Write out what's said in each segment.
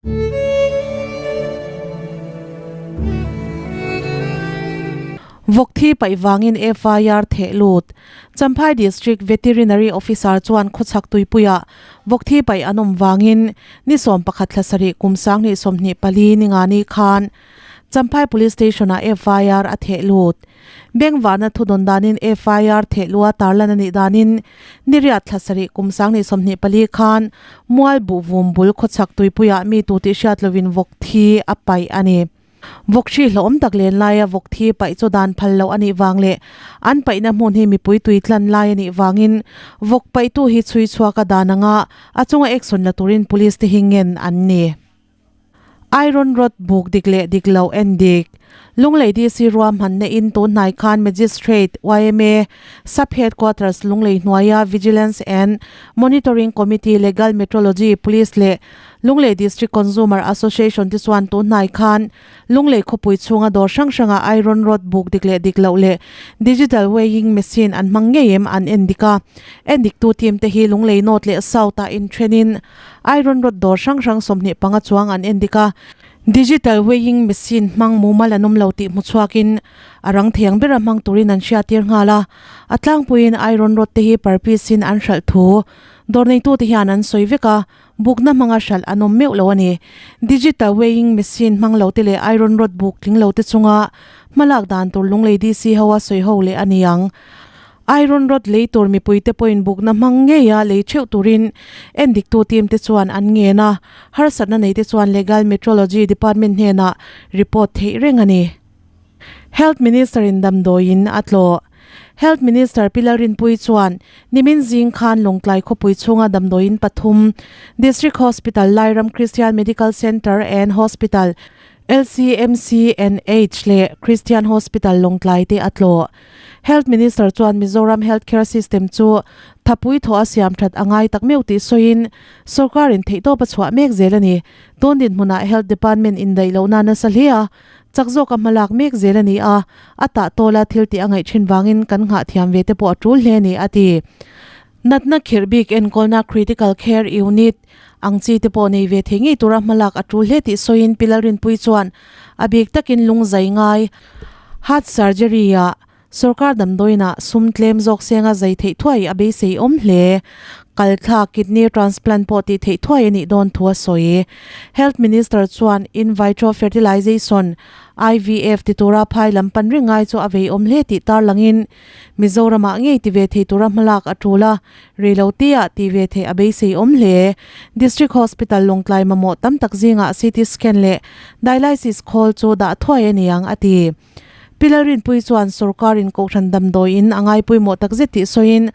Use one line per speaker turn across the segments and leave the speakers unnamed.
Vawk thi paih vangin FIR theh lut. Champhai District Veterinary Officer chuan khawchhak tuipuiah vawk thi paih an awm vangin ni 11 thla sarih kum 2024 ningani khan Champhai Police Station-ah FIR a theh lut. Bengvarna thudawn danin FIR thehlua tarlan a nih danin niriat thla sarih kum 2024 khan Mual Buhvum bul khawchhak tuipuiah mi tu tih hriat lovin vawk thi a paih a ni. Vawk hri hlauhawm tak len laia vawk thi paih chu dan phal loh a nih vang leh an paihna hmun hi mipui tui tlan lai a nih vangin vawk paihtu hi chhui chhuak a dan anga a chunga action la turin police te hi ngen an ni. Iron rod buk dik leh dik loh en dik. Lunglei DC ruahmanna in tun hnai khan Magistrate, yma, Sub Headquarters Lunglei hnuaia Vigilance and Monitoring Committee Legal Metrology Police leh Lunglei District Consumer Association te chuan tun hnai khan Lunglei khawpui chhunga dawr hrang hranga iron rod buk dik leh dik loh leh Digital Weighing Machine an hmang ngei em an en dik a. En diktu team te hi Lunglei North leh South ah inthenin Iron rod dawr hrang hrang 25 chuang an endik a, digital weighing machine hmang mumal an awm lo tih hmu chhuakin a rang thiang bera hmang turin an hriattir nghal a, a tlangpuiin iron rod te hi per piece in an hralh thu dawr neitute hian an sawi vek a, bukna hmanga hralh an awm meuh lo a ni. Digital weighing machine hmang lo te leh iron rod buk tling lo te chunga hmalak dan tur Lunglei DC ho a sawi ho leh a ni ang. Iron rod lei tur mipuite pawhin bukna hmang ngeia lei theuh turin endiktu team te chuan an ngen a, harsatna neite chuan Legal Metrology Department hnenah report theih reng a ni. Health Minister in damdawiin a tlawh. Health Minister Pi Lalrinpuii chuan nimin zing khan Lawngtlai khawpui chhunga damdawiin pathum, District Hospital, Lairam Christian Medical Centre and Hospital, LCMCNH, leh Christian Hospital Lawngtlai te a tlawh. Health Minister chuan Mizoram health care system chu thapui thawh a siam that a ngai tak meuh tih sawiin sorkarin theihtawp a chhuah mek zel a ni. Tun dinhmunah Health Department indaih lohna nasa hle a, chak zawka hmalak mek zel a ni a, a tah tawla thil tih a ngaih thin vangin kan nghah thiam ve te pawh a tul hle a ni, a ti. Natna khirh bik enkawlna Critical Care Unit ang chi te pawh nei ve thei ngei tura hmalak a tul hle tih sawiin Pi Lalrinpuii chuan a bik takin lungzai ngai heart surgery ah sorkar damdawiinah sum tlem zawk senga zai theih thuai a beisei awm hle. Kalthla kidney transplant pawh tih theih thuai a nih dawn thu a sawi. Health Minister chuan in vitro fertilization, IVF, ti tura phai lam pan reng ngai chu a vei awm hle tih tarlangin Mizoramah ngei ti ve thei tura hmalak a tul a, reiloteah ti ve theih a beisei awm hle. District Hospital Lawngtlai mamawh tam tak zingah CT scan leh Dialysis khawl chu dah thuai a ni ang, a ti. Pi Lalrinpuii chuan sorkarin Kohhran damdawiin a ngai pawimawh takzet tih sawiin,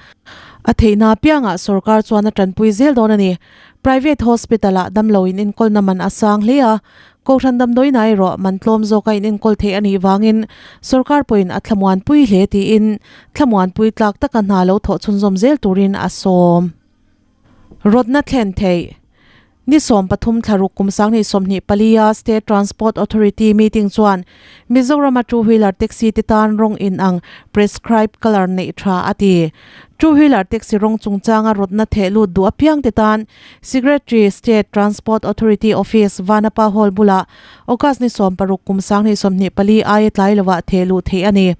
a theihna apiangah sorkar chuan a tanpui zel dawn a ni. Private Hospital-ah damloin enkawlna man a sang hle a, Kohhran damdawiin ah erawh man tlawm zawka in enkawl theih a nih vangin sorkar pawhin a thlamuanpui hle tiin thlamuanpui tlak taka hna lo thawh chhunzawm zel turin a sawm. Rawtna thlen theih Ni 13 thlaruk kum 2024 a State Transport Authority meeting chuan Mizorama two wheeler taxi te tan rawng inang prescribed colour neih tha a ti. Two wheeler taxi rawng chungchanga rawtna theh lut duh apiang te tan Secretary, State Transport Authority Office, Vanapa Hall bulah August ni 16 kum 2024 aia tlai lovah theh luh theih a ni.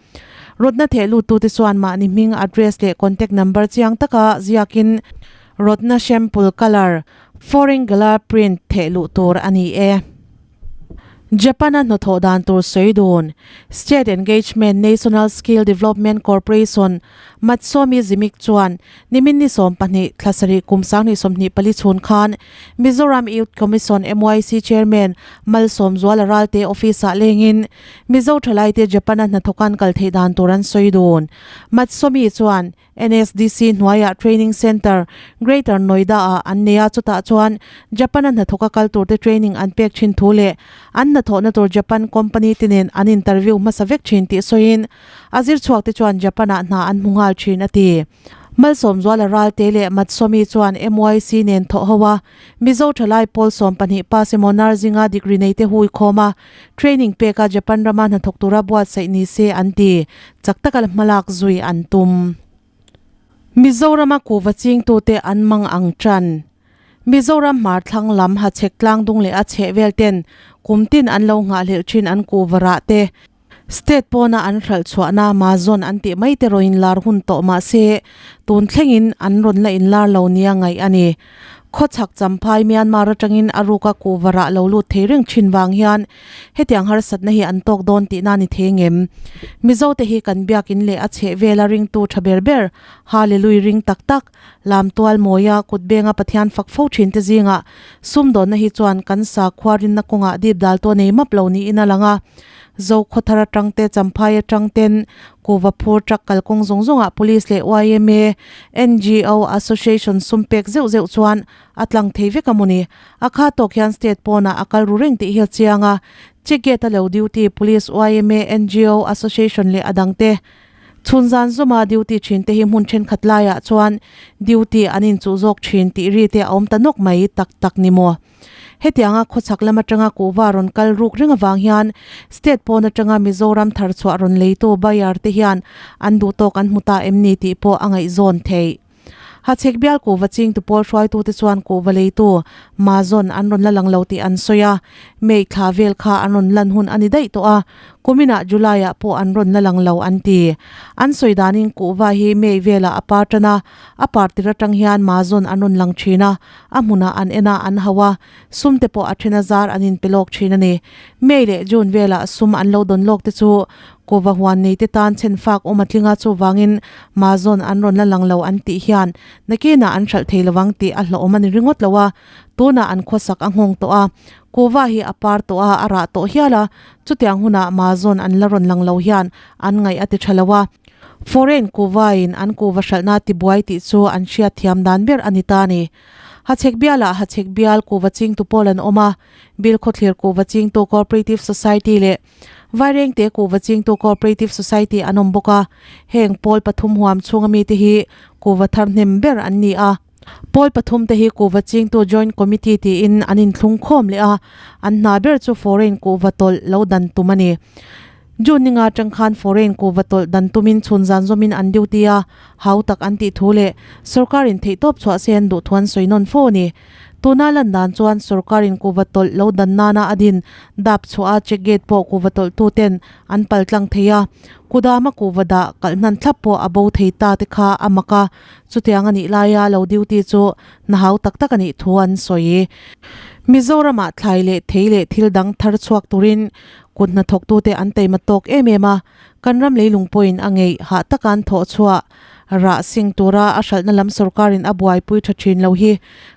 Rawtna theh luttute chuan mahni hming, address leh contact number chiang taka ziakin rawtna sample colour, foreign gala print theh luh tur a ni e. Japan-a hnathawh dan tur sawi dun, State Engagement National Skill Development Corporation, Matsomi Zimik chuan nimin ni 12 thla sarih kum 2024 chhun khan Mizoram Youth Commission, MYC, Chairman Malsawmzuala Ralte office-ah lengin Mizo thalaite Japan-a hnathawk an kal theih dan tur an sawi dun. Matsomi chuan NSDC hnuaiah Training Centre, Greater Noida-ah an nei a, chutah chuan Japan-a hnathawka kal turte training an pek thin thu leh an hnathawhna tur Japan company te nen an interview hmasa vek thin tih sawiin a zirchhuak te chuan Japan-ah hna an hmu nghal thin a ti. Malsawmzuala Ralte leh Matsomi chuan MYC nen thawh ho a, Mizo thalai pawl 12 pass emaw Narzinga degree nei te hui khawm a, training peka Japan rama hnathawk tura buatsaih ni se an ti. Chak taka hmalak zui an tum. Mizorama kuhva chingtute an mang ang tan. Mizoram hmar thlang lam hachhek tlang dung leh a chheh vel ten kum tin an lo nghahhlelh thin an kuhva rah te, State pawna an hralh chhuahna Mazawn an tih mai te rawn inlar hun tawh mah se tun thlengin an rawn la inlar lo nia ngaih a ni. Khawchhak Champhai Myanmar atangin a ruka kuhva rah lo lut thei reng thin vang hian hetiang harsatna hi an tawk dawn tihna ni thei ngem. Mizo te hi kan biakin leh a chheh vela ringtu tha ber ber Hallelui ring tak tak Lamtual mawia kutbenga Pathian fak fo thin te zingah sumdawnna hi chuan kan sakhua rinna kawngah dip dal tawh nei map lo niin a lang a. Zo khawthar atang te, Champhai atang ten kuhva phur truck kalkawng zawng zawngah Police leh yma, ngo, Association sum pek zeuh zeuh chuan a tlang thei vek a mawni. A kha tawk hian state pawnah a kal ru reng tih hi a chiang a. Check gate a lo duty Police, yma, ngo, Association leh a dangte Chhun zan zawma duty thin te hi hmun thenkhat laiah chuan duty an inchuh zawk thin tih ri te a awm ta nawk mai tak tak ni maw? Hetianga khawchhak lam atanga kuhva rawn kal ruk reng avang hian state pawn atanga Mizoram thar chhuah rawn leitu buyer te hian an duh tawk an hmu ta em ni tih pawh a ngaihzawn theih. Hachhek bial kuhva chingtu pawl hruaitute chuan kuhva leitu Mazawn an rawn la lang lo tih an sawi a, May thla vel kha an rawn lan hun a ni daih tawh a, kuminah July-ah pawh an rawn la lang lo an ti. An sawi danin kuhva hi May velah a par tan a, a par tir atang hian Mazawn an rawn lang thin a, a hmunah an en a, an hau a, sum te pawh a then a zar an inpe lawk thin a ni. May leh June velah sum an lo dawn lawk te chu Kuhva huan nei te tan chhen fak awm a tling a, chuvangin Mazawn an rawn la lang lo an tih hian nakinah an hralh thei lovang tih a hlawhawm a ni ringawt lo a, tunah an khawsak a nghawng tawh a, Kuhva hi a par tawh a, a rah tawh hial a, chutiang hunah Mazawn an la rawn lang lo hian an ngaih a ti tha lo a. Foreign Kuhva in an kuhva hralhna tibuai tih chu an hriat thiam dan ber a ni ta a ni. Hachhek bialah Hachhek bial kuhva chingtu pawl an awm a, Bilkhawthlir kuhva chingtu Cooperative Society leh Vairengte kuhva chingtu Cooperative Society an awm bawk a, heng pawl pathum huam chhunga mite hi kuhva thar hnem ber an ni a. Pawl pathum te hi kuhva chingtu Joint Committee tiin an inthlung khawm leh a, an hna ber chu foreign kuhva tawlh lo dan tum a ni. June ninga atang khan foreign kuhva tawlh dan tumin chhun zan zawmin an duty a, hau tak an tih thu leh sorkarin theihtawp chhuah se an duh thu an sawi nawn fo a ni. Tuna lan dan chuan sorkarin kuhva tawlh lo dan nana a din dap chhuah a check gate pawh kuhva tawlh tu ten an pal tlang thei a, kudama kuhva dah kalh hnan thlap pawh a bo thei ta te kha a mak a, chutiang a nih laia lo duty chu hna hau tak tak a nih thu an sawi. Mizoramah thlai leh thei leh thil dang thar chhuak turin kut hnathawktute an taima tawk em em a, kan ram leilung pawhin a ngeih hah taka an thawh chhuah. Rah sing tura a hralhna lam sorkarin a buaipui tha thin lo hi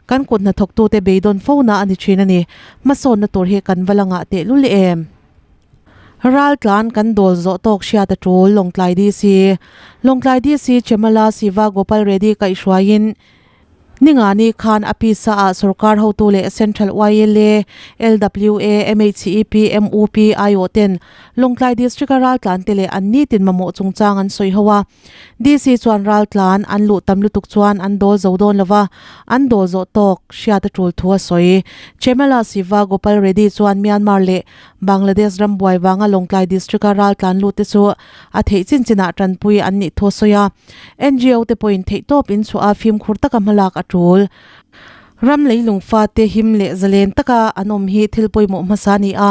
kan kut hnathawktute beidawn fona a ni thin a ni. Hmasawnna tur hi kan va la ngah tehlul em? Raltlan kan dawl zawh tawk hriat a tul Lawngtlai DC Lawngtlai DC Chemala Siva Gopal Reddy kaihhruaiin Ningani khan a pisa ah sorkar hotu leh Central YLA, LWA, MHEP, MUP aiawh ten Lawngtlai District a raltlan te leh an nitin mamawh chungchang an sawi ho a. DC chuan raltlan an luh tam lutuk chuan an dawl zo dawn lova, an dawl zawh tawk hriat a tul thu a sawi. Chemala Siva Gopal Reddy chuan Myanmar leh Bangladesh ram buai vanga Lawngtlai District a raltlan lut te chu a theih chin chinah tanpui an nih thu a sawi a. NGO te pawhin theihtawp in chhuah a fimkhur taka hmalak a tul. Ram leilung fate him leh zalen taka an awm hi thil pawimawh hmasa a ni a,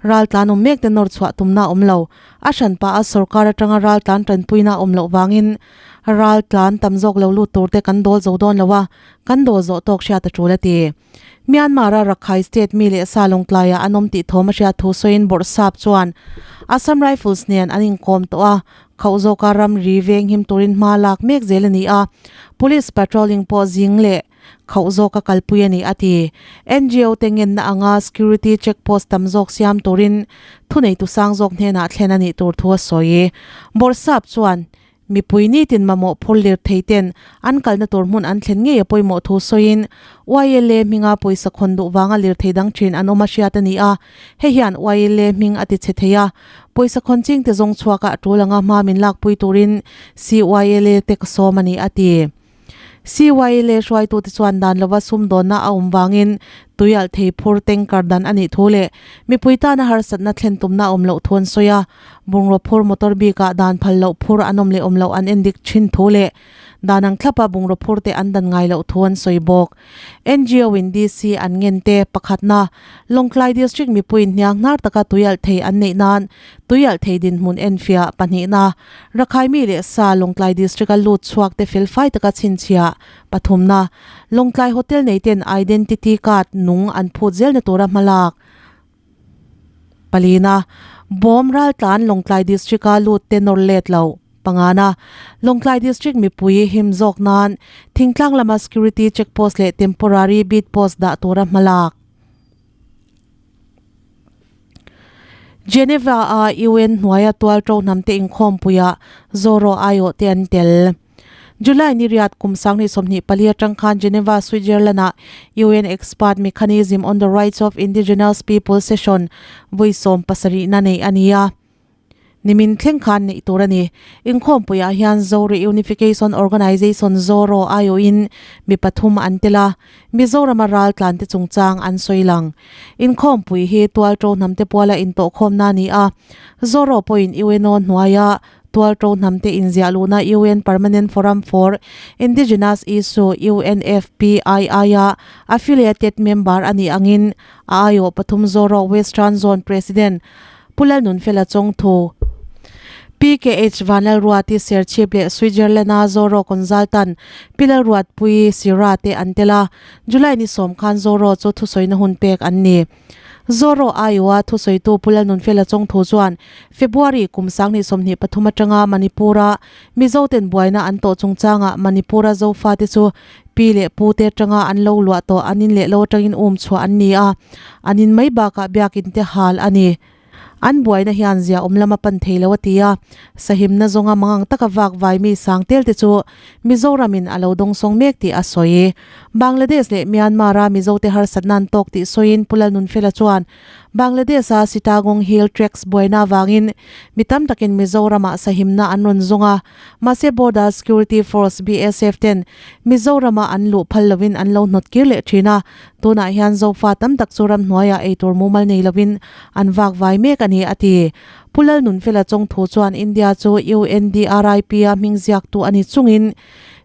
raltlan awm mek te nawr chhuah tumna a awm lo. A hranpa a sorkar atanga raltlan tanpuina a awm loh vangin raltlan tam zawk lo lut tur te kan dawl zo dawn lo a, kan dawl zawh tawk hriat a tul a ti. Myanmar-a Rakhine State mi leh sa lawngtlaiah an awm tih thawm a hriat thu sawiin Bawrhsap chuan Assam Rifles nen an inkawm tawh a, Khauh zawka ramri venghim turin hma lak mek zel a ni a, Police patrolling pawh zing leh khauh zawka kalpui a ni a ti. NGO te ngenna anga security check post tam zawk siam turin thuneitu sang zawk hnenah thlen a nih tur thu a sawi. Bawrhsap chuan mipui nitin mamawh phur lir thei ten an kalna tur hmun an thlen ngei a pawimawh thu sawiin YLA hminga pawisa khawn duh vanga lirthei dang thin an awm a hriat a ni a, hei hian YLA hming a ti chhe thei a, Pawisa khawn ching te zawng chhuak ah tul anga hma min lakpui turin CYLA te ka sawm a ni a ti. CYLA hruaitute chuan dan lova sumdawnna a awm vangin tui alh thei phur tanker dan a nih thu leh mipui tana harsatna thlen tumna a awm loh thu an sawi a. Bungraw phur motor bikah dan phal loh phur an awm leh awm loh an endik thin thu leh. Dan ang thlapa bungraw phur te an dan ngai loh thu an sawi bawk. NGO in DC an ngen te pakhatna Lawngtlai District mipuiin hniang hnar taka tuialh thei an neih nan tuialh thei dinhmun enfiah pahnihna Rakhai mi leh sa Lawngtlai District a lut chhuak te felfai taka chhinchhiah pathumna Lawngtlai Hotel nei ten Identity Card nung an phut zelna tura hmalak Palina, Bawm raltlan Lawngtlai District-a lut te nawr let lo. Pangana, Lawngtlai District mipui him zawk nan thingtlang lama security check post leh temporary beat post dah tura hmalak. Geneva-a UN hnuaia tual to hnamte inkhawmpuiah Zoro aiawh te an tel. July ni riat kum 2024 atang khan Geneva, Switzerland-ah UN Expert Mechanism on the Rights of Indigenous Peoples session vawi 70 na neih a ni a. Nimin thleng khan neih tur a ni. Inkhawmpuiah hian Zo Reunification Organisation, ZORO, aiawhin mi pathum an tel a, Mizorama raltlante chungchang an sawi lang. Inkhawmpui hi tualto hnamte puala intawhkhawmna a ni a, ZORO pawhin UNO hnuaia Tualto hnamte inziah luhna UN Permanent Forum for Indigenous Issue, UNFPII, a affiliated member a nih angin a aiawh pathum Zoro Western Zone President Pu Lalnunfela Chawngthu, PKH Vanlalruati Serchhip leh Switzerland-a Zoro consultant Pi Lalruatpui Sira te an tel a, July ni sawm khan Zoro chu thusawina hun pek an ni. Zoro Iowa thusawitu Pu Lalnunfela Chawngthu chuan February kum 2023 atanga Manipur-a Mizoten buaina an tawh chungchangah Manipur-a Zofate chu pi leh pute atanga an lo luah tawh an in leh lo atangin um chhuah an ni a, an in mai bakah biakin te hal a ni. An buaina hian zia awm lam a pan thei lo a ti a, sahimna zawnga mangang taka vak vai mi sang tel te chu Mizoramin a lo dawngsawng mek tih a sawi. Bangladesh leh Myanmar-a Mizote harsatna an tawk tih sawiin Pu Lalnunfela chuan Bangladesh-a Chittagong Hill Tracts buaina avangin mi tam takin Mizoramah sahimna an rawn zawng a, mahse Border Security Force, BSF, ten Mizorama an luh phal lovin an lo hnawt kir leh thin a, tunah hian Zofa tam tak chu ramhnuaiah eitur mumal nei lovin an vak vai mek a ni, a ti. Pu Lalnunfela Chawngthu chuan India chu UNDRIP-a hming ziaktu a ni chungin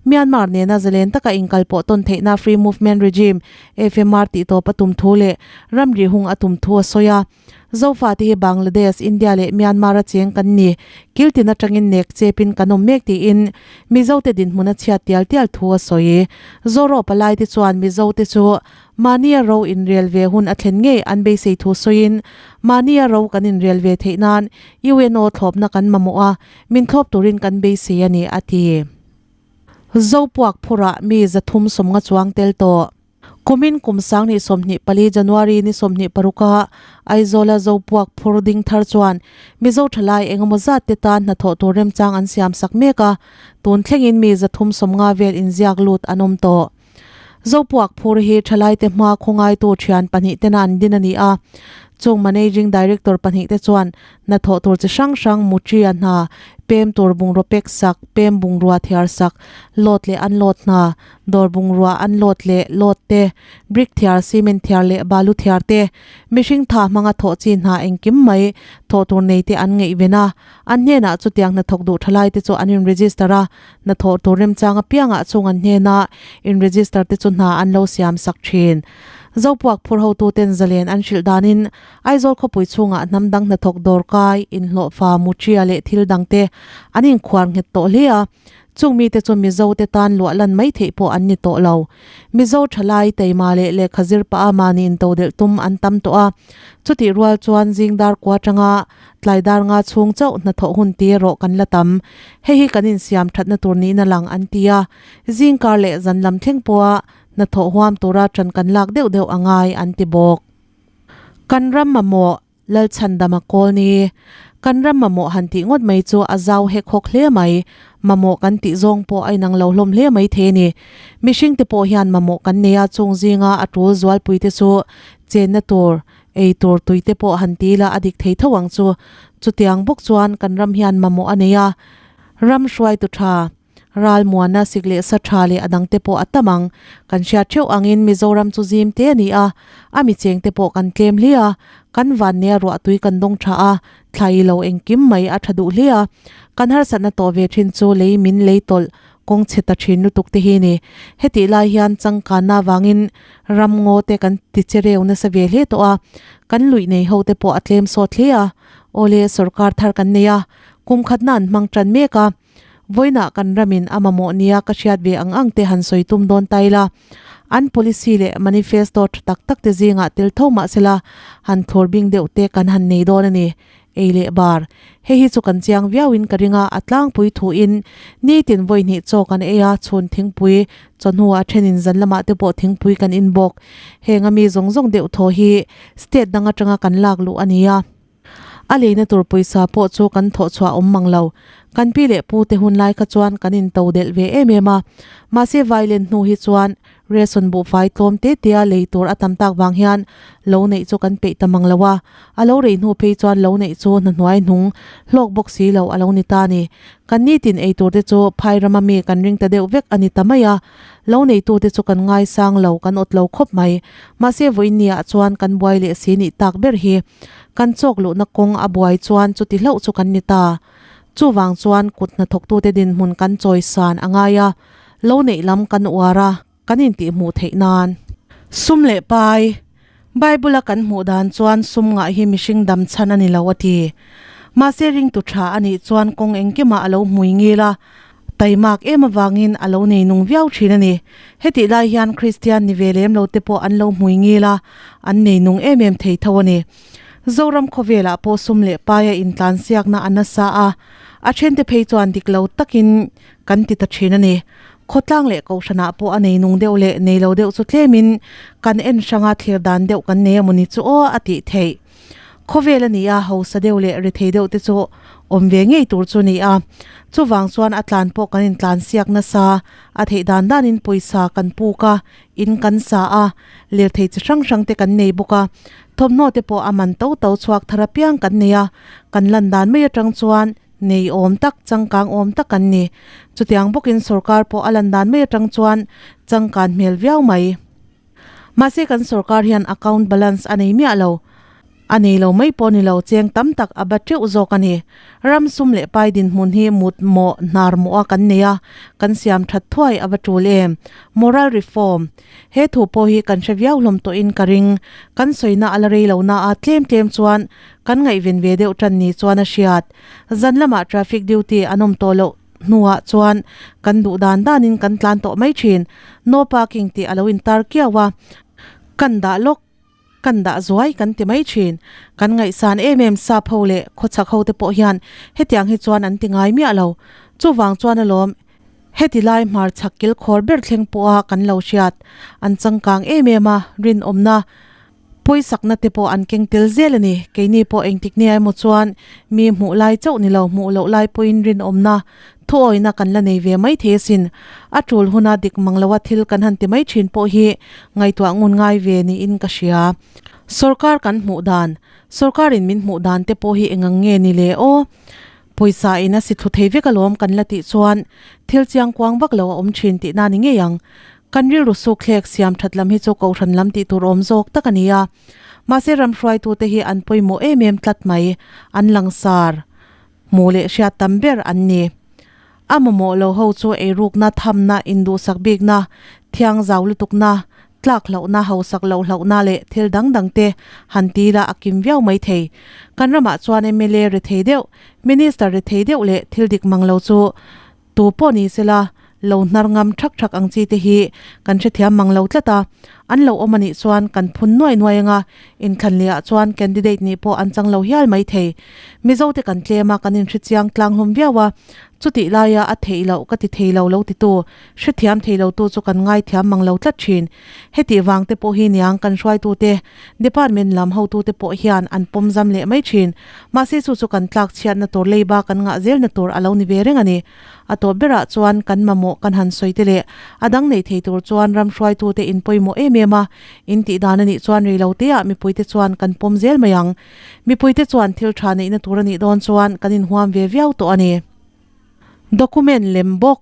Myanmar nena zalen taka inkalpawh tawn theihna Free Movement Regime, FMR, tih tawp a tum thu leh ramri hung a tum thu a sawi a. Zofa te hi Bangladesh, India leh Myanmar a cheng kan ni. Kiltin atangin nek chepin kan awm mek tiin Mizo te dinhmun a chhiat tial tial thu a sawi. Zoro palai te chuan Mizo te chu mahnia ro inrel ve hun a thlen ngei an beisei thu sawiin mahnia ro kan inrel ve theih nan UNO thlawpna kan mamawh a, min thlawp turin kan beisei a ni, a ti. Zopuak phurah mi 370 chuang tel tawh. Kumin kum 2024 January ni 26 a Aizawla Zopuak phur ding thar chuan Mizo thalai engemaw zat te tan hnathawh tur remchang an siam sak mek a, tun thlengin mi 350 vel inziak lut an awm tawh. Zopuak phur hi thalai te hma khawngaitu thian pahnih tena an din a ni a, chung Managing Director pahnih te chuan Hnathawh tur chi hrang hrang Muṭia hna, pem tur bungraw pek sak, pem bungrua thiar sak, load leh unload hna, dawr bungrua unload leh load te, brick thiar, cement thiar leh balu thiar te, mihring tha hmanga thawh chi hna engkim mai thawh tur nei te an ngaihven a. An hnenah chutiang hnathawk duh thalai te chu an in register a, hnathawh tur remchang apiangah chung an hnena in register te chu hna an lo siam sak thin. Zopuak phur hotuten zalen an hrilh danin Aizawl khawpui chhungah hnam dang hnathawk dawrkai, inhlawhfa, muṭia leh thil dangte an inkhuar nghet tawh hle a. Chung mite chu Mizo te tan luah lan mai theih pawh an ni tawh lo. Mizo thalai, teima leh lehkha zir pah a mahni intodelh tum an tam tawh a. Chutih rual chuan zing dar kua atanga tlai dar nga chhung chauh hnathawh hun ti erawh kan la tam. Hei hi kan insiam thatna tur niin a lang an ti a. Zing kar leh zan lam thleng pawha hnathawh huam tura ṭan kan lak deuh deuh a ngai an ti bawk. Kan ram mamawh Lalchhandama kawl ni. Kan ram mamawh han tih ngawt mai chu a zau hek hawk hle mai. Mamawh kan tih zawng pawh a inang lo hlawm hle mai thei a ni. Mihring te pawh hian mamawh kan nei a, chung zinga a tul zualpui te chu chenna tur, ei tur tui te pawh han ti ila a dik thei tho ang chu. Chutiang bawk chuan kan ram hian mamawh a nei a, ram hruaitu tha, Ralmuana sik leh sa tha leh a dangte pawh a tam ang. Kan hriat theuh angin Mizoram chu zim te a ni a, a mi chengte pawh kan tlem hle a, kan vannia ruahtui kan dawng tha a, thlai lo engkim mai a tha duh hle a. Kan harsatna tawh ve thin chu lei min lei tawlh. Kawng chhe ta thin lutuk te hi ni. Hetih lai hian changkanna avangin ram ngaw te kan ti che reu nasa ve hle tawh a, kan luih nei ho te pawh a tlem sawt hle a. Awle, sorkar thar kan nei a, kum khatna an hmang tan mek a. Vawiinah kan ramin a mamawh nia ka hriat ve ang ang te han sawi tum dawn ta ila. An policy leh manifesto tha tak tak te zingah tel tho mah sela han thlawr bing deuh te kan han nei dawn a ni. Ei leh bar. Hei hi chu kan chiang viauin ka ring a, a tlangpui thuin nitin vawi hnih chaw kan ei a, chhun thingpui chawhnu a thenin zan lamah te pawh thingpui kan in bawk. Heng ami zawng zawng deuh thaw hi state dang atanga kan lak luh a ni a. A leina tur pawisa pawh chu kan thawh chhuah awm mang lo. Kan pi leh pu te hun lai kha chuan kan in to delh ve em em a. Mahse vailen hnu hi chuan ration buhfai tlawm te te a lei tur a tam tak vang hian lo neih chu kan peih ta mang lo a. A lo rei hnu phei chuan lo neih chu hna hnuai hnung hlawk bawk si lo a lo ni ta ni. Kan nitin ei tur te chu phai rama mi kan ring ta deuh vek a ni ta mai a. Lo neitute chu kan ngaisang lo, kan awt lo khawp mai. Mahse vawiinniah chuan kan buai leh si nih tak ber hi. Kan chawk luhna kawng a buai chuan chuti hlauh chu kan ni ta. Chuvang chuan kut hnathawktute dinhmun kan chawisan a ngai a, lo neih lam kan uar a, kan intihhmuh theih nan. Sum leh pai, Bible-a kan hmuh dan chuan sum ngah hi mihring dam chhan a ni lo a ti. Mahse ringtu tha a nih chuan kawng engkimah a lo hmui ngil a, taimak em avangin a lo nei nung viau thin a ni. Hetih lai hian Kristian ni ve lem lo te pawh an lo hmui ngil a, an nei nung em em thei tho a ni. Zoram khawvelah pawh sum leh paia intlansiakna a nasa a, a thente phei chuan dik lo takin kan ti ta thin a ni. Khawtlang leh Kohhranah pawh a nei nung deuh leh nei lo deuh chu tlemin kan en hranga thlir dan deuh kan nei a mawni chu aw a tih theih. Khawvel a ni a, hausa deuh leh rethei deuh te chu awm ve ngei tur chu ni a. Chuvang chuan a tlan pawh kan intlan siak nasa, a theih dan danin pawisa kan puk a, in kan sa a, lirthei chi hrang hrang te kan nei bawk a, thawmhnaw te pawh a man to to chhuak thar apiang kan nei a, kan lan dan mai atang chuan nei awm tak, changkang awm tak kan ni. Chutiang bawkin sorkar pawh a lan dan mai atang chuan changkan hmel viau mai. Mahse kan sorkar hian account balance a nei miah lo. A nei lo mai pawh ni lo, cheng tam tak a bat teuh zawk a ni. Ram sum leh pai dinhmun hi mut mawh hnar mawh a kan nei a, kan siam that thuai a va tul em? Moral reform. He thu pawh hi kan hre viau hlawm tawhin ka ring. Kan sawina a la rei lo na a, tlem tlem chuan kan ngaihven ve deuh tan ni chuan a hriat. Zan lamah traffic duty an awm tawh loh. Hnuah chuan kan duh dan danin kan tlan tawh mai thin. No parking tih a lo intar kiau a, kan dah lawk, kan dah zuai kan ti mai thin. Kan ngaihsan em em sap ho leh khawchhak ho te pawh hian hetiang hi chuan an ti ngai miah lo. Chuvang chuan alawm heti lai hmarchhak kilkhawr ber thleng pawha kan lo hriat an changkang em em a, rinawmna, Pawisakna te pawh an keng tel zel a ni. Keini pawh engtik nia emaw chuan mi hmuh lai chauh ni lo, hmuh loh lai pawhin rinawmna, thuawina kan la nei ve mai thei asin. A tul huna dik mang loa thil kan han ti mai thin pawh hi ngaihtuah ngun ngai ve niin ka hria. Sorkar kan hmuh dan, Sorkarin min hmuh dan te pawh hi engang nge ni le aw? Pawisa in a si thlu thei vek alawm kan la tih chuan thil chiangkuang vak lo a awm thin tihna ni ngei ang. Kan rilru sukthlek siam that lam hi chu kohhran lam tih tur awm zawk tak a ni a. Mahse ram hruaitute hi an pawimawh em em tlat mai. An langsar hmuh leh hriat tam ber an ni. A mamawh lo ho chu eirukna, thamna, induhsak bikna, thiangzau lutukna, tlak hlauhna, hausak loh hlauhna leh thil dang dang te han ti ila a kim viau mai thei. Kan ramah chuan mla rethei deuh, Minister rethei deuh leh thil dik mang lo chu Tu pawh ni sela, lo hnar ngam thak thak ang chi te hi kan hrethiam mang lo tlat a, an lo awm a nih chuan kan phun nuai nuai anga, inthlan leh ah chuan candidate nih pawh an chang lo hial mai thei. Mizo te kan tlem a, kan inhrechiang tlang hlawm viau a, chutih laia a theih loh ka ti thei lo lo titu, hrethiam thei lo tu chu kan ngaithiam mang lo tlat thin. Hetih vang te pawh hi niang kan hruaitu te, department lam hotu te pawh hian an pawm zam leh mai thin. Mahse chu chu kan tlak chhiatna tur leiba kan ngah zelna tur a lo ni ve reng a ni. A tawp berah chuan kan mamawh kan han sawi te leh a dang nei thei tur chuan ram hruaitute in pawimawh em em a, in tih dan a nih chuan rei lo teah mipuite chuan kan pawm zel mai ang. Mipuite chuan thil tha neihna tur a nih dawn chuan kan inhuam ve viau tawh a ni. Document lem bawk.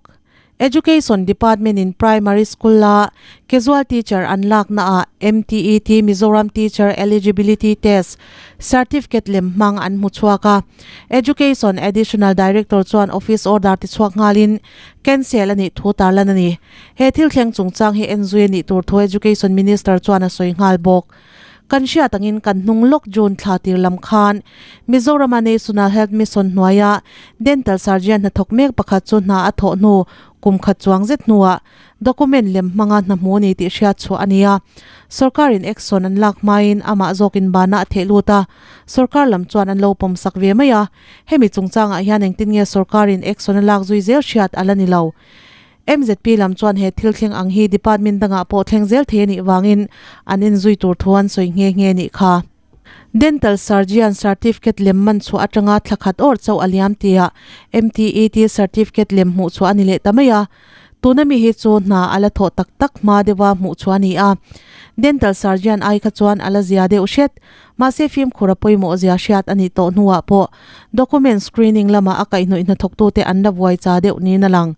Education Department in Primary School a Casual Teacher an lakna ah MTET Mizoram Teacher Eligibility Test Certificate lem hmang an hmu chhuak a. Education Additional Director chuan Office Order ti chhuak nghalin cancel a nih thu tarlan a ni. He thil thleng chungchang hi enzui a nih tur thu Education Minister chuan a sawi nghal bawk. Kan hriat angin kan hnung lawk June thla tir lam khan Mizorama National Health Mission hnuaia Dental Surgeon hnathawk mek pakhat chu hna a thawh hnu kum khat chuang zet hnuah document lem hmanga hna hmu a ni tih hriat chhuah a ni a. Sorkarin action an lak hmain amah zawkin bana a theh lut a, sorkar lam chuan an lo pawmsak ve mai a. Hemi chungchangah hian engtin nge sorkarin action a lak zui zel hriat a la ni lo. MZP lam chuan he thil thleng ang hi department dangah pawh thleng zel thei a nih vangin an enzui tur thu an sawi nghe nghe nih kha. Dental Surgeon Certificate lem man chhuah atanga thla khat awr chauh a liam tia MTET Certificate lem hmuh chhuah a ni leh ta mai a. Tuna mi hi chu hna a la thawh tak tak hma deuha hmuh chhuah a ni a. Dental Surgeon ai kha chuan a la zia deuh hret. Mahse fimkhur a pawimawh zia hriat a nih tawh hnuah pawh document screening lama a kaihhnawih hnathawktute an la vuai cha deuh niin a lang.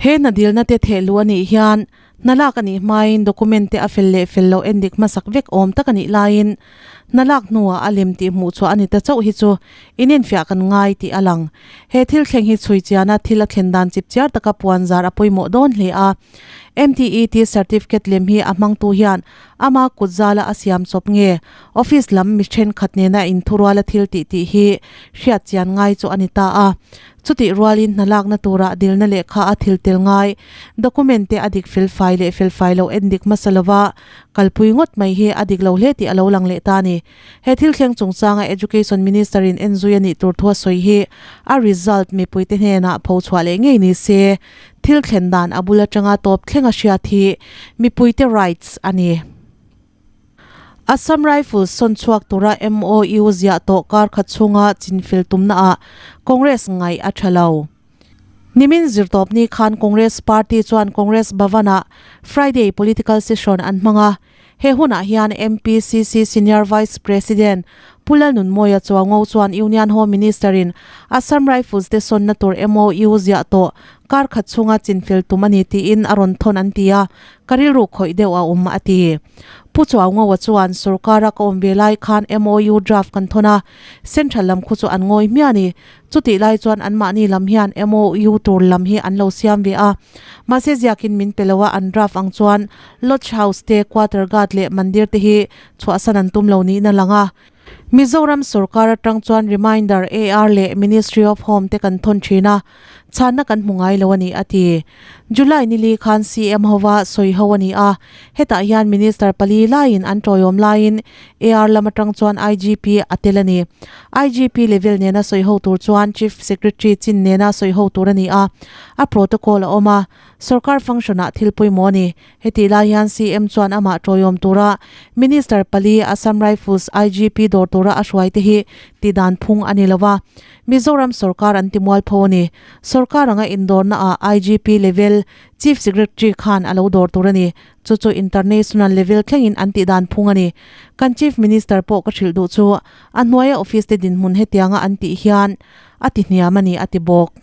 He hna dilna te theh luh a nih hian hna lak a nih hmain document te a fel leh fel loh endik hmasak vek awm tak a nih laiin hna lak hnuah a lem tih hmuh chhuah a ni ta chauh hi chu inenfiah kan ngai tih a lang. He thil thleng hi chhui chiana thil a thlen dan chip chiar taka puan zar a pawimawh dawn hle a. MTET certificate lem hi a hmangtu hian Ama kut zala a siam chawp nge office lam mi thenkhat nena inthuruala thil tih tih hi hriat chian ngai chu a ni ta a. Chutih rualin hna lakna turah dilna lehkha a thil tel ngai document te a dik felfai leh felfai lo en dik hmasa lova kalpui ngawt mai hi a dik lo hle tih a lo lang leh ta a ni. He thil thleng chungchanga Education Minister in enzui a nih tur thu a sawi hi a result mipuite hnenah pho chhuah leh ngei ni se. Thil thlen dan a bul atanga tawp thleng a hriat hi mipuite rights a ni. Assam Rifles sawn chhuak tura MOU ziah tawh kar khat chhunga chinfel tumnaah Congress ngaih a tha lo. Nimin zirtawpni khan Congress party chuan Congress Bhavan-ah Friday political session an hmang a. He hunah hian MPCC Senior Vice President Pu Lalnunmawia Chuango chuan Union Home Minister-in Assam Rifles te sawnna tur MOU ziah tawh kar khat chhunga chinfel tum a ni tiin a rawn thawn an ti a, ka rilru khawih deuh a awm a ti. Pu Chuangoa chuan sorkara ka awm ve lai khan MOU draft kan thawn a, Central lam khu chu an ngawi hmiah a ni. Chutih lai chuan anmahni lam hian MOU tur lam hi an lo siam ve a. Mahse ziakin min pe lo a, an draft ang chuan Lodge House te, Quarter Guard leh Mandir te hi chhuahsan an tum lo niin a lang a. Mizoram sorkar atang chuan reminder AR leh Ministry of Home te kan thawn thin a, chhanna kan hmu ngai lo a ni a ti. July nili khan CM hova sawi ho a ni a, hetah hian Minister pali laiin an tawiawm laiin AR lam atang chuan IGP a tel a ni. IGP level nena sawi ho tur chuan Chief Secretary chin nena sawi ho tur a ni a, a protocol a awm a, sorkar function ah thil pawimawh a ni. Hetih lai hian CM chuan amah tawiawm tura Minister pali Assam Rifles IGP dawr tura a hruai te hi tihdan phung a ni lo a, Mizoram sorkar an ti mualpho a ni. Sorkar anga indawrna ah IGP level Chief Secretary khan a lo dawr tur a ni. Chu chu international level thlengin an tihdan phung a ni. Kan Chief Minister pawh ka hrilh duh chu a hnuaia office te dinhmun hetianga an tih hian a ti hniam a ni a ti bawk.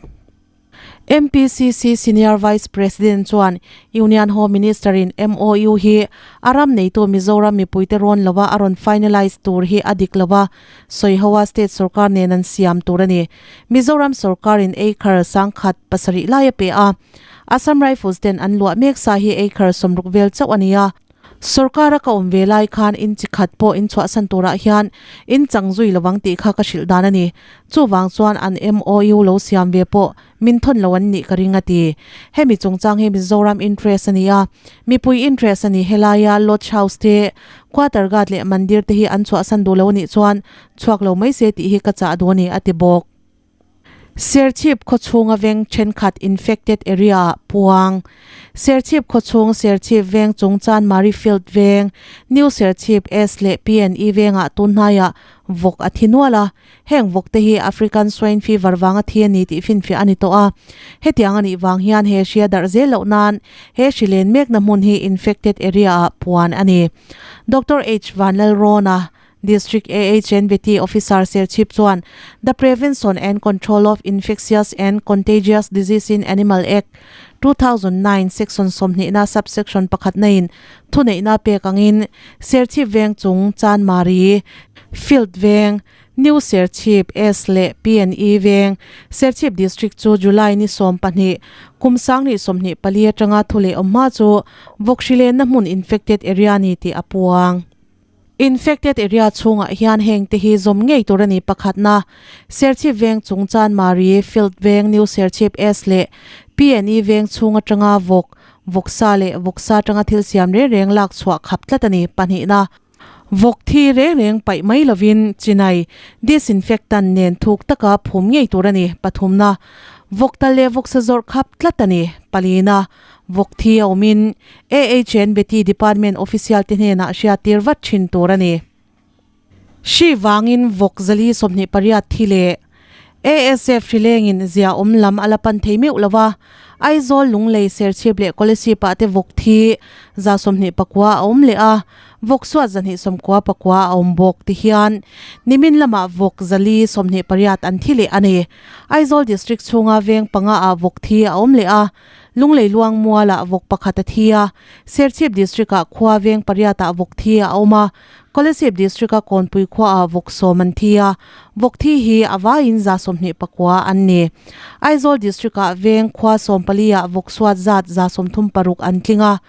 MPCC Senior Vice President chuan Union Home Minister in MOU hi a ram neitu Mizoram mipuite rawn lova a rawn finalise tur hi a dik lova sawihoa state sorkar nen an siam tur a ni. Mizoram sorkar in acre sangkhat pasarih lai a pe a, Assam Rifles ten an luah mek sa hi acre 60 vel chauh a ni a. Sorkara ka awm ve lai khan in chi khat pawh in chhuahsan turah hian in chang zui lovang tih kha ka hrilh dan a ni. Chuvang chuan an MOU lo siam ve pawh min thawn lo an nih ka ring a ti. Hemi chungchang hi Mizoram interest a ni a, mipui interest a ni. Helaia Lodge House te, Quarter Guard leh Mandir te hi an chhuahsan duh lo a nih chuan chhuak lo mai se tih hi ka chah duh a ni, a ti bawk. Serchhip khawchhunga veng thenkhat infected area ah puang. Serchhip khawchhung Serchhip veng chung Chanmari Field veng, New Serchhip S leh PNE vengah tunhnaiah vawk a thi nual a, heng vawk te hi African Swine Fever vanga thi a ni tih finfiah a ni tawh a. Hetiang a nih vang hian he hria darh zel loh nan he hri len mekna hmun hi infected area ah puan a ni. Doctor H Vanlalrawna District AHNVT Officer Serchhip chuan The Prevention and Control of Infectious and Contagious Disease in Animal Act, 2009 Section 20 na Subsection pakhatna in thuneihna pek angin Serchhip Veng chung Chanmari, Field Veng, New Serchhip, S leh PNE Veng, Serchhip District chu July ni 12, kum 2024 atanga thu leh awm hma chu vawkhrilenna hmun infected area ni tih a puang. Infected area chhungah hian heng te hi zawm ngei tur a ni pakhatna, Serchhip Veng chung Chanmari, Field Veng, New Serchhip S leh PNE Veng chhung atanga vawk, vawksa leh vawksa atanga thil siam reng reng lak chhuah khap tlat a ni pahnihna. Vawk thi reng reng paih mai lovin chinai, disinfectant, nen thuk taka phum ngei tur a ni pathumna. Vawk tal leh vawksa zawrh khap tlat a ni palina. Vawk thi a awmin AHN Beti Department official te hnenah hriattir vat thin tur a ni. Hri vangin vawk 428 thi leh ASF hrilengin zia awm lam a la pan thei meuh lo va, Aizawl, Lunglei, Serchhip leh Kolasib ah te vawk thi 29 a awm leh a, vawk suat 299 a awm bawk ti hian nimin lamah vawk 428 an thi leh a ni. Aizawl District chhunga veng panga ah vawk thi a awm leh a, Lunglei luang mualah vawk pakhat a thi a, Serchhip District-ah khua veng pariatah vawk thi a awm a, Kolasib District-a Kawnpui khuaah vawk 10 an thi a, vawk thi hi a vaiin 29 an ni. Aizawl District-ah veng khua 14-ah vawk suat zat 36 an tling a,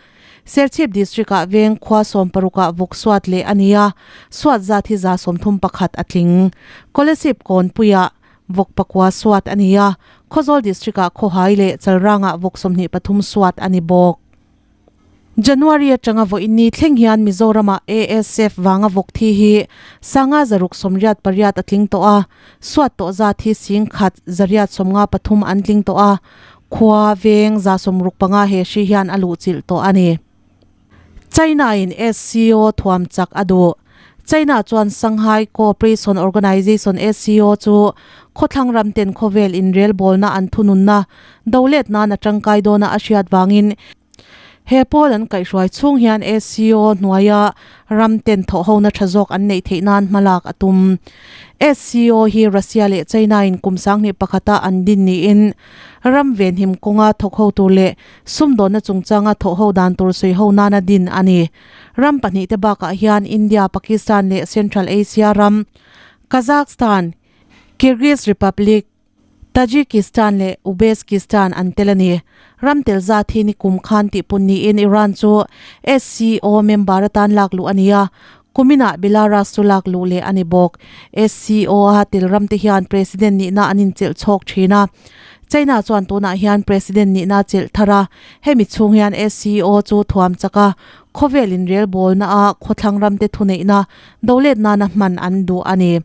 Serchhip District-ah veng khua 16-ah vawk suat leh a ni a, suat zat hi 31 a tling. Kolasib Kawnpuiah Vawk pakua suat a ni a, Khawzawl District-ah Khawhai leh Chalrangah vawk 23 suat a ni bawk. January atanga vawiinni thleng hian Mizoramah ASF vanga vawk thi hi sanga 688 a tling tawh a, suat tawh zat hi 1153 an tling tawh a, khua, veng, 65 he hri hian a luhchilh tawh a ni. China-in SCO thuam chak a duh. China chuan Shanghai Cooperation Organization, SCO, chu khawthlang ram ten khawvel inrelbawlna an thununna dolet nan a tangkai dawna a hriat vangin he pawl an kaihhruai chhung hian SCO hnuaia ram ten thawhhona tha zawk an neih theih nan hmalak a tum. SCO hi Russia leh China-in kum 2001-a an din niin ram venhim kawnga thawk ho tur leh Sumdawnna chungchanga thawhho dan tur sawiho nana din a ni. Ram pahnihte bakah hian India, Pakistan leh Central Asia ram, Kazakhstan, Kyrgyz Republic, Tajikistan leh Ubezkistan an tel a ni. Ram tel zat hi nikum khan tihpun niin Iran chu SCO member atan lak luh a ni a, kuminah Belarus chu lak luh leh a ni bawk. SCO-a tel ramte hian President nihna an inchelh chhawk thin a. China chuan tunah hian President nihna a chelh thar a, hemi chhung hian SCO chu thuam chak a, khawvel inrelbawlna a khawthlang ramte thuneihna dolet nana hman an duh a ni.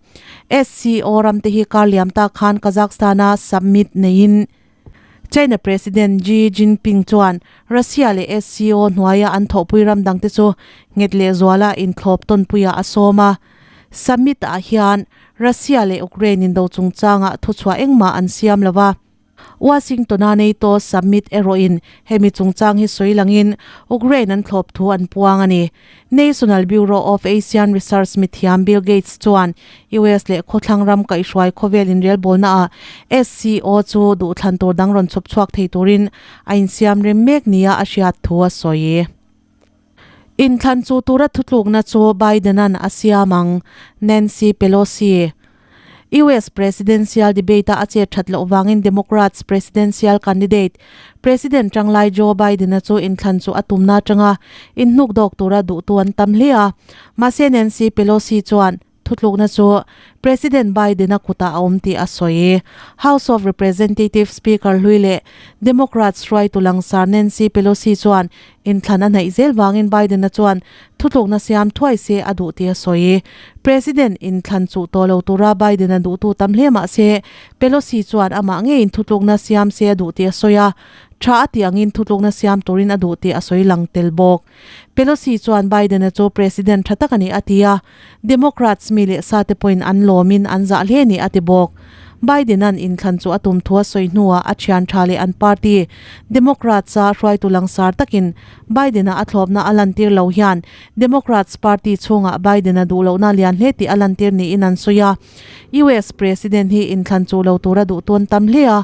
SCO ramte hi kar liam tak khan Kazakhstan-a summit neiin China President Xi Jinping chuan Russia leh SCO hnuaia an thawhpui ram dangte chu nghet leh zuala inthlawp tawnpuiah a sawm a. Summit-ah hian Russia leh Ukraine indo chungchangah thuchhuah engmah an siam lo a. Washington-a NATO summit erawhin hemi chungchang hi sawi langin Ukraine an thlawp thu an puang a ni. National Bureau of Asian Research mithiam Bill Gates chuan US leh khawthlang ram kaihhruai khawvel inrelbawlnaah SCO chu duhthlan tur dang rawn chhawp chhuak thei turin a insiam rem mek nia a hriat thu a sawi. Inthlan chu tura thutlukna chu Biden-a'n a siam ang, Nancy Pelosi. US presidential debate-a a chet that loh vangin Democrats presidential candidate, President tanglai Joe Biden-a chu inthlan chu a tumna atanga inhnuk dawk tura duhtu an tam hle a. Mahse Nancy Pelosi chuan Thutlukna chu President Biden-a kutah a awm tih a sawi. House of Representatives Speaker hlui leh Democrats hruaitu langsar Nancy Pelosi chuan inthlan a hnaih zel vangin Biden-a chuan thutlukna siam thuai se a duh tih a sawi. President inthlan chuh tawh lo tura Biden-a duhtu tam hle mah se Pelosi chuan amah ngeiin thutlukna siam se a duh tih a sawi a, tha a tih angin thutlukna siam turin a duh tih a sawi lang tel bawk. Pelosi chuan Biden-a chu President tha tak a ni a ti a, Democrats mi leh sate pawhin an lawmin an zah hle a ni a ti bawk. Biden-a'n inthlan chu a tum thu a sawi hnuah a thian tha leh an party, Democrats-a hruaitu langsar takin Biden-a a thlawpna a lantir lo hian Democrats party chhungah Biden-a duh lohna lian hle tih a lantir niin an sawi a. US President hi inthlan chu lo tura duh tawn tam hle a,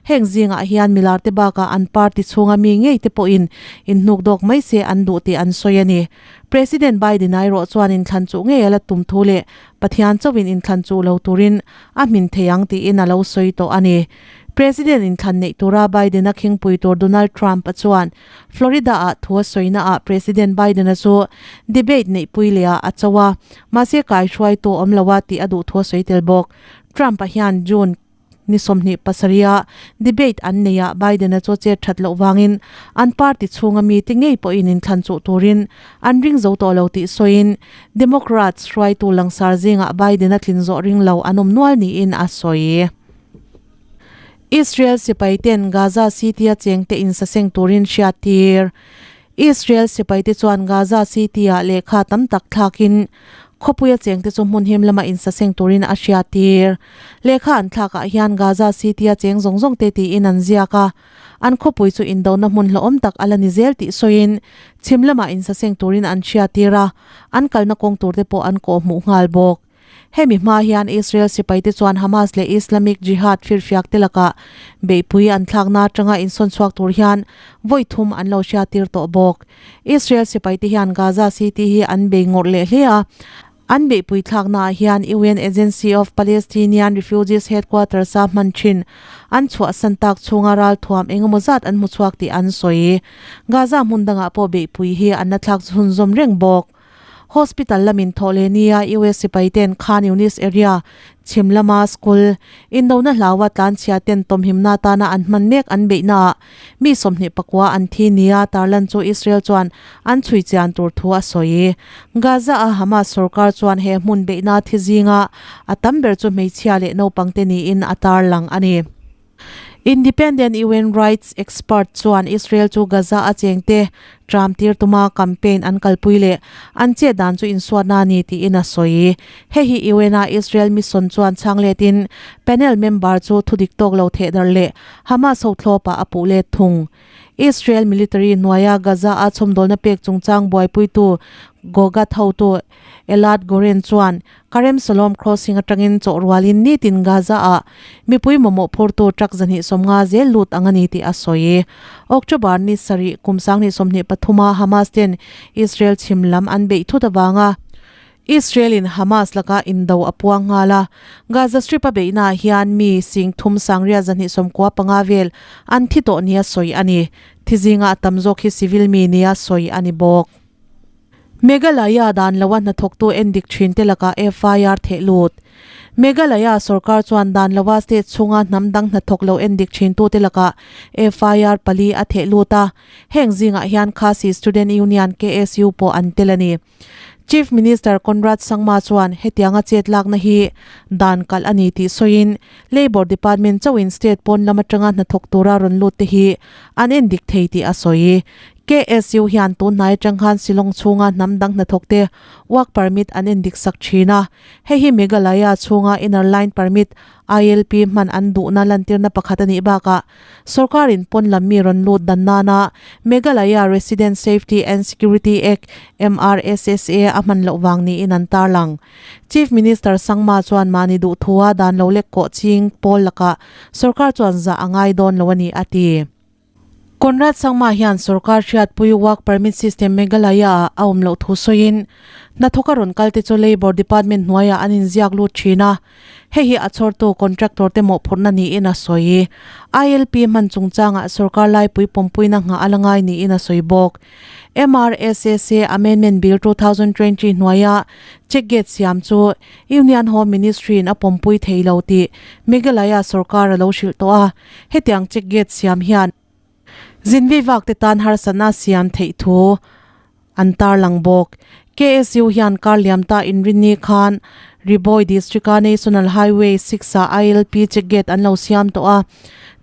heng zingah hian milar te bakah an party chhunga mi ngei te pawhin inhnuk dawk mai se an duh tih an sawi a ni. President Biden-a erawh chuan inthlan chuh ngei a la tum thu leh Pathian chauhin inthlan chuh lo turin a hmin thei ang tiin a lo sawi tawh a ni. President inthlan neih tura Biden-a khingpui tur Donald Trump-a chuan Florida-ah thu a sawinaah President Biden-a chu debate neihpui lehah a cho a, mahse kaihruaitu awm lo a tih a duh thu a sawi tel bawk. Trump-a hian June ni 27 a debate an neihah Biden-a chu chet that loh vangin an party chhunga mite ngei pawhin inthlan chuh turin an ring zo tawh lo tih sawiin Democrats hruaitu langsar zingah Biden-a tlin zawh ring lo an awm nual niin a sawi. Israel sipaiten Gaza City-a chengte insaseng turin hriattir. Israel sipaite chuan Gaza City-ah lehkha tam tak thlakin khawpuia chengte chu hmun him lama insaseng turin a hriattir. Lehkha an thlakah hian Gaza City-a cheng zawng zawngte tiin an ziak a, an khawpui chu indona hmun hlauhawm tak a la ni zel tih sawiin chhim lamah insaseng turin an hriattir a, an kalna kawng turte pawh an kawhhmuh nghal bawk. Hemi hma hian Israel sipaite chuan Hamas leh Islamic Jihad firfiakte lakah beihpui an thlakna atanga insawn chhuak tur hian vawi thum an lo hriattir tawh bawk. Israel sipaite hian Gaza City hi an bei ngawrh leh hle a, an beihpui thlaknaah hian UN Agency of Palestinian Refugees headquarters-a hman thin an chhuahsan tak chhunga ralthuam engemaw zat an hmu chhuak tih an sawi. Gaza hmun dangah pawh beihpui hi an la thlak chhunzawm reng bawk. Hospital lamin thawh leh nia US sipai ten Khan Younis area chhim lama school indona hlaua tlanchhia ten tawmhimna atana an hman mek an beihnaah mi 24 an thi nia tarlan chu Israel chuan an chhui chian tur thu a sawi. Gaza a Hamas sorkar chuan he hmun beihna thi zinga a tam ber chu hmeichhia leh naupangte niin a tarlang a ni. Independent UN rights expert chuan Israel chu Gaza a chengte tram tir tuma campaign an kalpui leh an chet dan chu insuatna a ni tiin a sawi. Hei hi UN a Israel mission chuan chhang letin panel member chu thudik tawk lo thehdarh leh Hamas ho thlawpah a puh let thung. Israel military hnuaia Gaza a chhawmdawlna pek chungchang buaipuitu Gogat hotu Elad Goren chuan Karem Shalom crossing atangin chawh rualin nitin Gaza-ah mipui mamawh phurtu truck 250 zel lut ang a ni tih a sawi. October ni sarih kum 2023 a Hamas ten Israel chhim lam an beih thut avanga Israel in Hamas laka indo a puang nghal a, Gaza Strip a beihnaah hian mi sing thum sangria 295 vel an thi tawh nia sawi a ni. Thi zinga a tam zawk hi civil mi nia sawi a ni bawk. Meghalaya dan loa hnathawktu endik thin te lakah FIR theh lut. Meghalaya sorkar chuan dan loa state chhunga hnam dang hnathawk lo endik thin tute lakah FIR pali a theh lut a, heng zingah hian Khasi Student Union, KSU, pawh an tel a ni. Chief Minister Conrad Sangma chuan hetianga chet lakna hi dan kalh a ni tih sawiin Labour Department chauhin state pawn lam atanga hnathawk tura rawn lut te hi an endik thei tih a sawi. KSU hian tun hnai atang khan Shillong chhunga hnam dang hnathawkte work permit an endik sak thin a, hei hi Meghalaya chhunga Inner Line Permit, ILP, hman an duhna lantirna pakhat a nih bakah sorkarin pawn lam mi rawn lut dan nana Meghalaya Resident Safety and Security Act, MRSSA, a hman loh vang niin an tarlang. Chief Minister Sangma chuan mahni duhthua dan lo lek kawh ching pawl lakah sorkar chuan zah a ngai dawn lo a ni a ti. Conrad Sangma hian sorkar hriatpui work permit system Meghalaya-ah a awm loh thu sawiin, hnathawka rawn kalte chu Labour Department hnuaiah an inziak lut thin a, hei hi a chhawrtu contractor te mawhphurhna niin a sawi. ILP hman chungchangah sorkar laipui pawmpuina nghah a la ngai niin a sawi bawk. MRSSA Amendment Bill 2020 hnuaia check gate siam chu Union Home Ministry-in a pawmpui thei lo tih Meghalaya sorkar a lo hrilh tawh a. Hetiang check gate siam hian zinvi vak te tan harsatna siam theih thu an tarlang bawk. KSU hian kar liam ta inrinni khan Ri Bhoi District-a National Highway 6-ah ILP check gate an lo siam tawh a,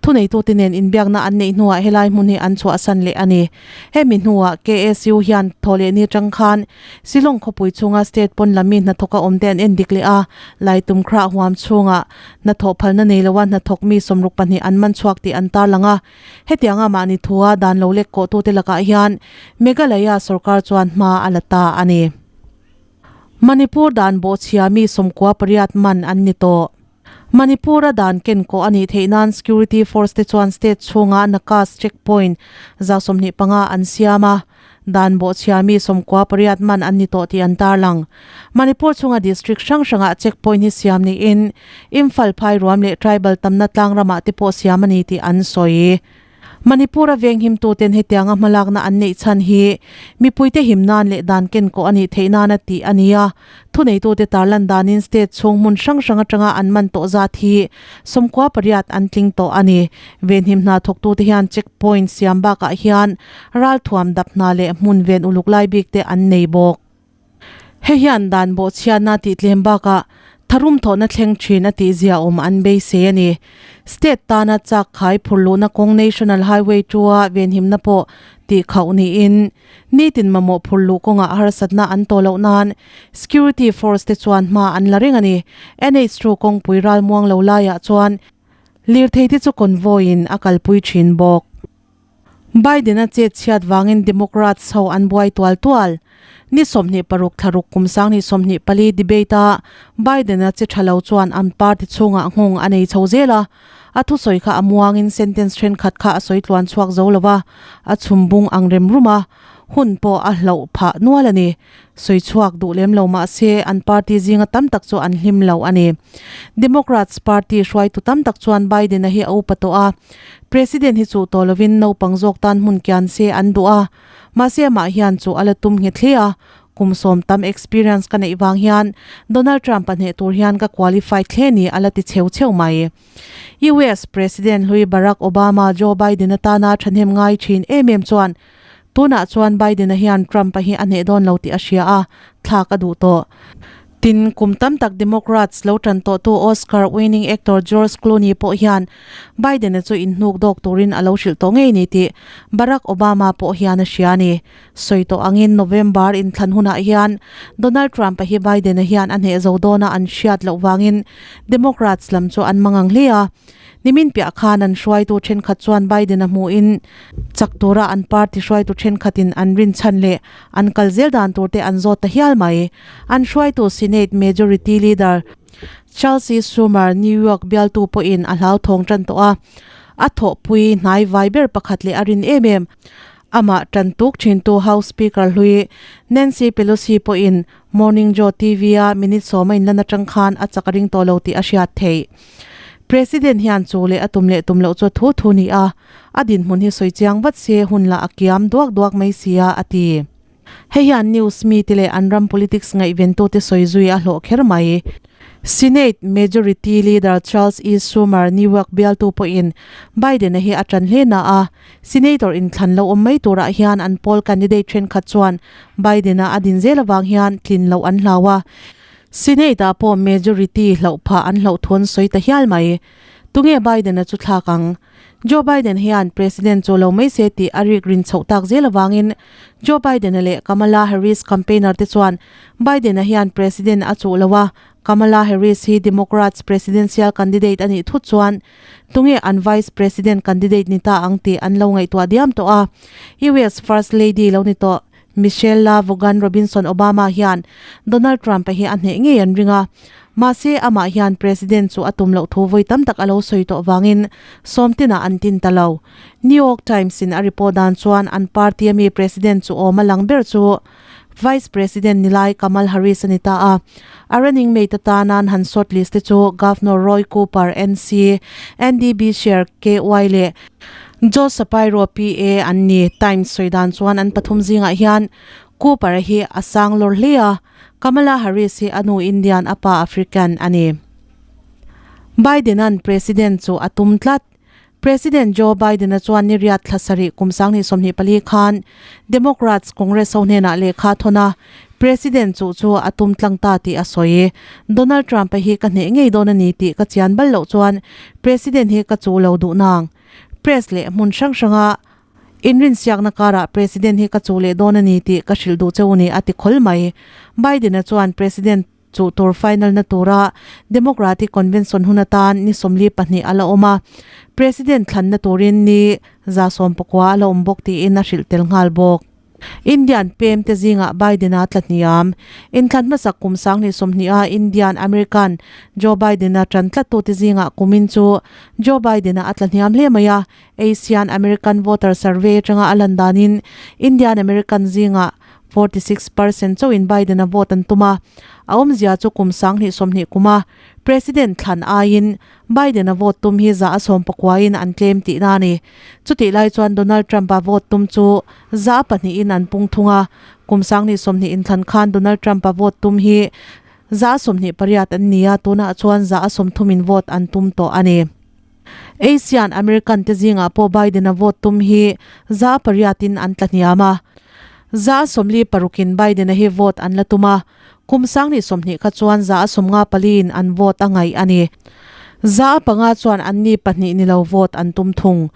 thuneitute nen inbiakna an neih hnuah helai hmun hi an chhuahsan leh a ni. Hemi hnuah KSU hian thawhlehni atang khan Shillong khawpui chhunga state pawn lam mi hnathawka awmte an endik leh a, Laitum Khrah huam chhungah hnathawh phalna nei loa hnathawk mi 62 an man chhuak tih an tarlang a. Hetianga mahni thua dan lo lek kawhtute lakah hian Meghalaya sorkar chuan hma a la ta a ni. Manipur dan bawhchhia mi 98 man an ni tawh. Manipur-a dan ken kawh a nih theih nan security force te chuan state chhunga Nakas checkpoint 25 an siam a, dan bawhchhia mi 98 man an ni tawh tih an tarlang. Manipur chhunga district hrang hrangah checkpoint hi siam niin Imphal phai ruam leh tribal tamna tlang ramah te pawh siam a ni tih an sawi. Manipur-a venghimtuten hetianga hmalakna an neih chhan hi mipuite him nan leh dan ken kawh a nih theih nana tih a ni a. Thuneitute tarlan danin state chhung hmun hrang hrang atanga an man tawh zat hi 98 an tling tawh a ni. Venhim hna thawktute hian check point siam bakah hian ralthuam dap hna leh hmun ven uluk lai bik te an nei bawk. Hei hian dan bawhchhiatna tih tlem bakah tharum thawhna thleng thin a tih zia awm an beisei a ni. State tana chak khai phur luhna kawng National Highway 2 a venhimna pawh tih khauh niin nitin mamawh phur luh kawngah harsatna an tawh loh nan security force te chuan hma an la reng a ni. NH2 kawngpui ralmuang lo laiah chuan lirthei te chu convoy in a kalpui thin bawk. Biden-a chet chhiat vangin Democrats ho an buai tual tual. Ni 26 thlaruk kum 2024 debate-a Biden-a che tha lo chuan an party chhungah nghawng a nei chho zel a, a thusawi kha a muangin sentence thenkhat kha a sawi tluan chhuak zo lo va, a chhum bung ang rem rum a, hun pawh a hloh phah nual a ni. Sawi chhuak duh lem lo mah se an party zinga tam tak chu an hlim lo a ni. Democrats party hruaitu tam tak chuan Biden-a hi a upa tawh a, President hi chuh tawh lovin naupang zawk tan hmun kian se an duh a, mahse amah hian chu a la tum nghet hle a, kum sawm tam experience ka neih vang hian Donald Trump-a hneh tur hian ka qualified hle ni a la ti cheu cheu mai. US President hlui Barack Obama Joe Biden atana thahnem ngai thin em em chuan Tunah chuan Biden-a hian Trump-a hi a hneh dawn lo tih a hria a, thlak a duh tawh. Tin, kum tam tak Democrats lo tan tawhtu Oscar-winning actor George Clooney pawh hian Biden-a chu inhnuk dawk turin a lo hrilh tawh ngei ni tih Barack Obama pawh hian a hria a ni. Sawi tawh angin November inthlan hunah hian Donald Trump-a hi Biden-a hian a hneh zo dawna an hriat loh vangin Democrats lam chu an mangang hle a. Nimin piah khan an hruaitu thenkhat chuan Biden-a hmuhin chak tura an party hruaitu thenkhatin an rinchhan leh an kal zel dan tur te an zawt ta hial mai. An hruaitu Senate Majority Leader Charles E. Schumer, New York bialtu pawhin a hlauthawng tan tawh a, a thawhpui hnai vai ber pakhat leh a rin em em. Amah tan tuk thintu House Speaker hlui Nancy Pelosi pawhin Morning Joe TV-a minute sawm a inlan atang khan a chak a ring tawh lo tih a hriat theih. President hian chu leh a tum leh tum loh chu a thu thu ni a, a dinhmun hi sawi chiang vat se hun lah a kiam duak duak mai sia, a ti. Hei hian news mite leh an ram politics ngaihventute sawi zui a hlawh kher mai. Senate Majority Leader Charles E. Schumer, New York bialtu pawhin Biden-a hi a ṭan hle na a, Senator inthlan lo awm mai turah hian an poll candidate ṭhenkhat chuan Biden-a a din zel avang hian tlin loh an hlau a, Senate-ah pawh majority hlauh phah an hlauh thu an sawi ta hial mai. Tunge Biden-a chu thlak ang? Joe Biden hian President chu lo mai se tih a rik rin chhoh tak zel avangin Joe Biden-a leh Kamala Harris campaigner te chuan Biden-a hian President a chuh lo a, Kamala Harris hi Democrats presidential candidate a nih thut chuan tunge an Vice President candidate ni ta ang tih an lo ngaihtuah diam tawh a. US First Lady lo ni tawh Michelle La Vaughan Robinson Obama hian Donald Trump-a hi a hneh ngei an ring a, mahse amah hian President chu a tum loh thu vawi tam tak a lo sawi tawh vangin sawmtinah an tin ta lo. New York Times-in a report dan chuan an party ami President chu awm a lang ber chu Vice President ni lai Kamal Harris a ni ta a. A running mate atana an han shortlist te chu Governor Roy Cooper, NC, Andy Beshear, KY leh Joe Shapiro, PA an ni. Times sawi dan chuan an pathum zingah hian Cooper-a hi a sang lawr hle a, Kamala Harris hi a nu Indian, a pa African a ni. Biden-a'n President chu a tum tlat. President Joe Biden-a chuan ni riat thla sarih kum 2024 khan Democrats Congress ho hnenah lehkha a thawn a. President chu chu a tum tlang ta tih a sawi. Donald Trump-a hi ka hneh ngei dawn a ni tih ka chian bal loh chuan President hi ka chuh lo duh nang. Press leh hmun hrang hranga inrinsiakna karah President hi ka chuh leh dawn a ni tih ka hrilh duh cheu ni a ti khawl mai. Biden-a chuan President chu tur final na tura Democratic Convention hun atan ni 42 a la awm a, President thlanna turin ni 119 a la awm bawk tiin a hrilh tel nghal bawk. Indian pem te zingah Biden-a tla hniam. Inthlan hmasak kum 2020-a Indian American Joe Biden-a tan tlattute zingah kumin chu Joe Biden-a a tla hniam hle mai a, Asian American Voter Survey atanga a lan danin Indian American zingah 46 percent chauhin Biden-a vote an tum a, a awmzia chu kum 2020 kuma President thlan aiin Biden-a vote tum hi 19% in an tlem tihna a ni. Chutih lai chuan Donald Trump-a vote tum chu 2% in an pung thung a, kum 2020 inthlan khan Donald Trump-a vote tum hi 28% an ni a, tunah chuan 30% in vote an tum tawh a ni. Asian American te zingah pawh Biden-a vote tum hi 8% in an tla hniam a, 46% in Biden-a hi vote an la tum a, kum 2020 kha chuan 54% in an vote a ngaih a ni. 5% chuan anni pahnih ni lo vote an tum thung.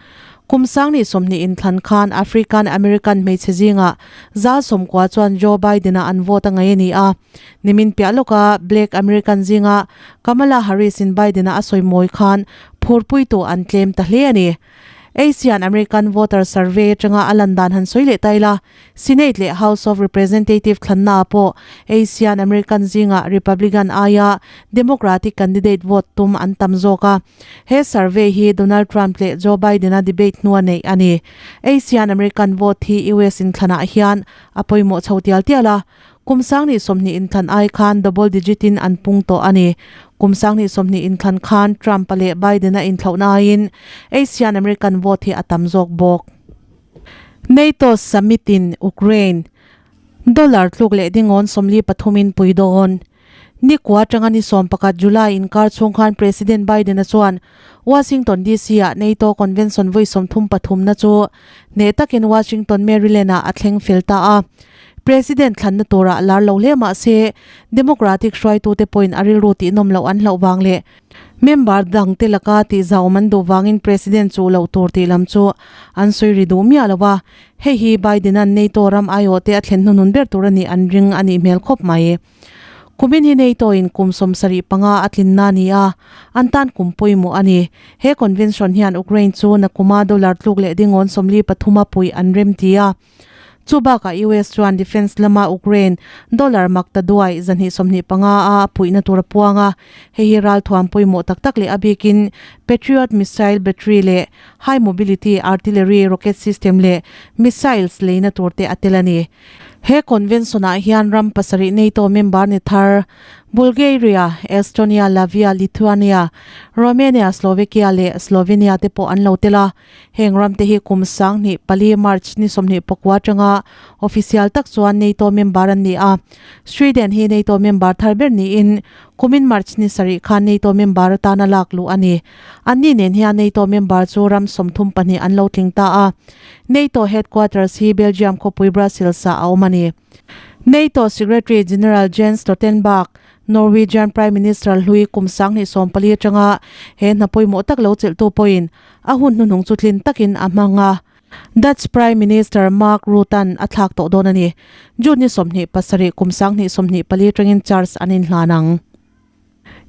Kum 2020 inthlan khan African American hmeichhe zingah 90% chuan Joe Biden-a an vote a ngaih a ni a. Nimin piah lawka Black American zinga Kamala Harris in Biden-a a sawi mawi khan phurpuitu an tlem ta hle a ni. Asian American Voter Survey atanga a lan dan han sawi leh ta ila, Senate leh House of Representative thlannaah pawh Asian American zingah Republican aia Democratic candidate vote tum an tam zawk a. He survey hi Donald Trump leh Joe Biden-a debate hnua neih a ni. Asian American vote hi US inthlanah hian a pawimawh chho tial tial a. Kum 2020 inthlan ai khan double digit in an pung tawh a ni. Kum 2020 inthlan khan Trump-a leh Biden-a inthlauhna aiin Asian American vote hi a tam zawk bawk. NATO summit in Ukraine dollar tluk leh dingawn 43 in pui dawn. Ni kua atanga ni 11 July inkar chhung khan President Biden-a chuan Washington DC ah NATO Convention vawi 33 na chu hneh takin Washington Maryland ah a thleng fel ta a. President thlanna turah lar lo hle mah se Democratic hruaitute pawhin a rilru tihnawm loh an hlauh vang leh member dangte laka tihzauhawm an duh vangin President chuh loh tur tih lam chu an sawi ri duh miah lo a. Hei hi Biden-a'n NATO ram aiawhte a thlen hnunhun ber tur a nih an ring a nih hmel khawp mai. Kumin hi NATO-in kum 75 a tlinna a ni a, an tan kum pawimawh a ni. He convention hian Ukraine chu nakuma dollar tluk leh dingawn 43 a puih an remti a. Chu bakah US chuan defence lama Ukraine dollar mak ta duai 225 a puihna tur a puang a, hei hi ralthuam pawimawh tak tak leh a bikin Patriot missile battery leh high mobility artillery rocket system leh missiles leina tur te a tel a ni. He convention-ah hian ram pasarih NATO member ni thar Bulgaria, Estonia, Latvia, Lithuania, Romania, Slovakia leh Slovenia te pawh an lo tel a. Heng ramte hi kum 2004 March ni 29 atanga official tak chuan NATO member an ni a. Sweden hi NATO member thar ber niin kumin March ni sarih khan NATO member atana lak luh a ni. Anni nen hian NATO member chu ram 32 an lo tling ta a. NATO headquarters hi Belgium khawpui Brussels ah a awm a ni. NATO Secretary General Jens Stoltenberg, Norwegian Prime Minister hlui kum 2014 atanga he hna pawimawh tak lo chelhtu pawhin a hun hnuhnung chu tlin takin a hmang a. Dutch Prime Minister Mark Rutte-a'n a thlak tawh dawn a ni. June ni 27 kum 2024 atangin charge an inhlan ang.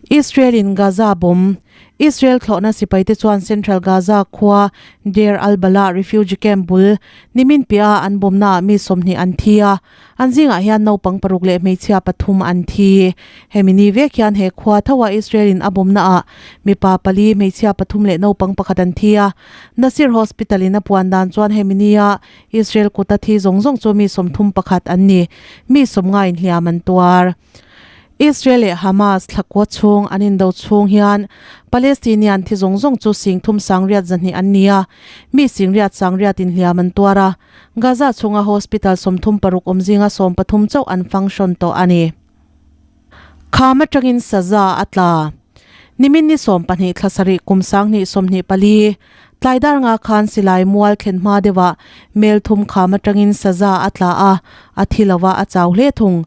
Israel in Gaza bomb Israel thlawhna sipaite chuan Central Gaza khua Deir al-Balah refugee camp bul nimin piah a an bomnaah mi 20 an thi a, an zingah hian naupang paruk leh hmeichhia pathum an thi. Hemi ni vek hian he khua thoa Israel in a bomnaah mipa pali, hmeichhia pathum leh naupang pakhat an thi a. Nasir Hospital in a puan dan chuan hemi nia Israel kuta thi zawng zawng chu mi 31 an ni, mi 90 in hliam an tuar. Israel leh Hamas thlakua chhung an indo chhung hian Palestinian thi zawng zawng chu 38,200 an ni a, mi 8,800 in hliam an tuar a, Gaza chhunga hospital 36 awm zinga 13 chauh an function tawh a ni. Kham atangin saza a tla. Nimin ni 12 thla sarih kum 2024. Tlai dar nga khan silai mual thlen hma deuhah mel thum kham atangin saza a tla a, a thi lova a chau hle thung.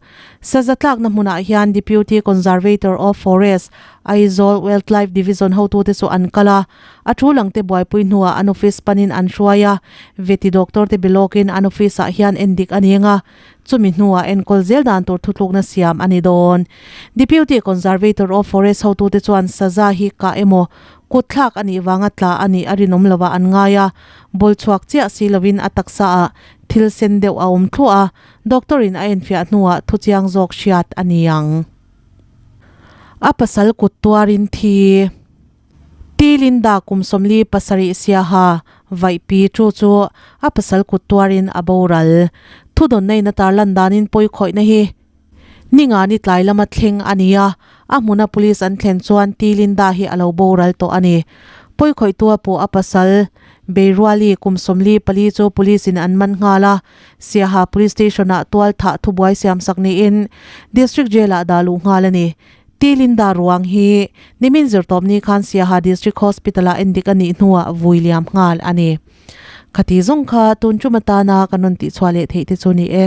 Saza tlakna hmunah hian Deputy Conservator of Forest, Aizawl Wildlife Division hotute chu an kal a, a thu langte buaipui hnuah an office panin an hruai a, veti doctor te bilawkin an office ah hian endik a ni ang a, chumi hnuah enkawl zel dan tur thutlukna siam a ni dawn. Deputy Conservator of Forest hotute chuan saza hi kah emaw Kut thlak a nih vanga tla a nih a rinawm lo a an ngai a, ball chhuak chiah si lovin a taksa ah thil sen deuh a awm thluah a, doctor in a enfiah hnuah thu chiang zawk hriat a ni ang. A pasal kut tuarin thi Tilinda kum 47 siaha vaihpi chu chu a pasal kut tuarin a boral. Thudawn neina tarlan danin pawi khawihna hi Ningani tlai lama thleng a ni a, a hmuna police an thlen chuan T Linda hi a lo boral tawh a ni. Pawikhawihtua pawh a pasal, Beiruali kum 44 chu police in an man nghal a, Siaha Police Station ah tual thah thubuai siamsak niin District Jail ah dah luh nghal a ni. T Linda ruang hi nimin zirtawpni khan Siaha District Hospital ah endik a nih hnuah vui liam nghal a ni. Khati zawng kha tun tum atana kan rawn tihchhuah leh theih te chu ni e.